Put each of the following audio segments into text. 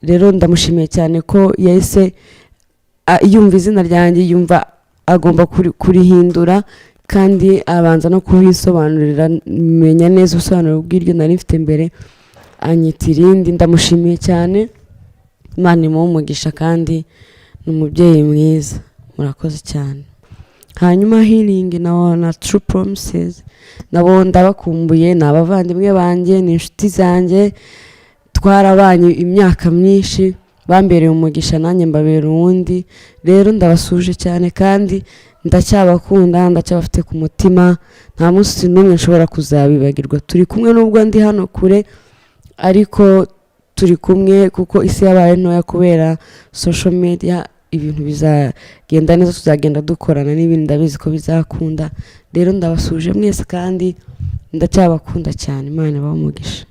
Rero ndamushimiye cyane ko yahise yumva izina ryanjye, yumva agomba kurihindura, kandi abanza no kubisobanurira, menya neza ubusobanuro bw'iryo nari mfite mbere, anyita irindi. Ndamushimiye cyane, Imana imuhe umugisha, kandi ni umubyeyi mwiza. Murakoze cyane. Hanyuma Healing na True Promises nabo ndabakumbuye, ni abavandimwe banjye, ni inshuti zanjye, twarabanye imyaka myinshi, bambereye umugisha, nanjye mbabera uwundi. Rero ndabasuje cyane kandi ndacyabakunda, ndacyabafite ku mutima, nta munsi n'umwe nshobora kuzabibagirwa. Turi kumwe nubwo ndi hano kure, ariko turi kumwe kuko isi yabaye ntoya kubera social media. Ibintu bizagenda neza, tuzagenda dukorana n'ibindi, ndabizi ko bizakunda. Rero ndabasuje mwese kandi ndacyabakunda cyane. Imana ibahe umugisha.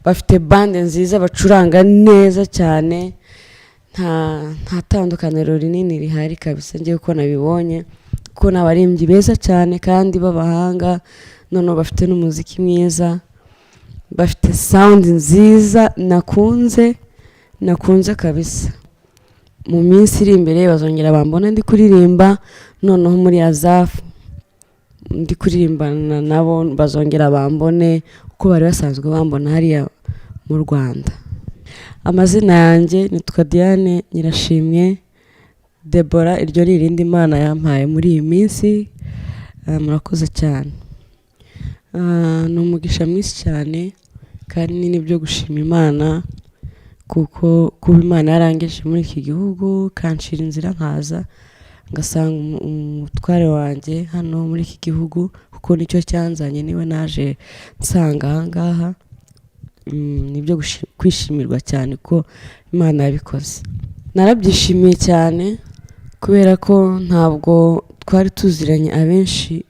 Bafite band nziza, bacuranga neza cyane, nta tandukaniro rinini rihari kabisa ngewe uko nabibonye, kuko ni abaririmbyi beza cyane kandi b'abahanga, noneho bafite n'umuziki mwiza, bafite sound nziza nakunze kabisa. Mu minsi iri imbere bazongera bambona ndi kuririmba, noneho muri Azafu ndi kuririmbana nabo, bazongera bambone uko bari basanzwe bambona hariya mu Rwanda. Amazina yanjye nitwa Diane Nyirashimwe Debora, iryo ni irindi Imana yampaye muri iyi minsi. Murakoze cyane. Ni umugisha mwinshi cyane kandi ni n'ibyo gushima Imana, kuko kuba Imana yarangeje muri iki gihugu, ikancira inzira nkaza ngasanga umutware wanjye hano muri iki gihugu, kuko nicyo cyanzanye, niwe naje nsanga aha ngaha. Ni ibyo kwishimirwa cyane ko Imana yabikoze. Narabyishimiye cyane kubera ko ntabwo twari tuziranye abenshi.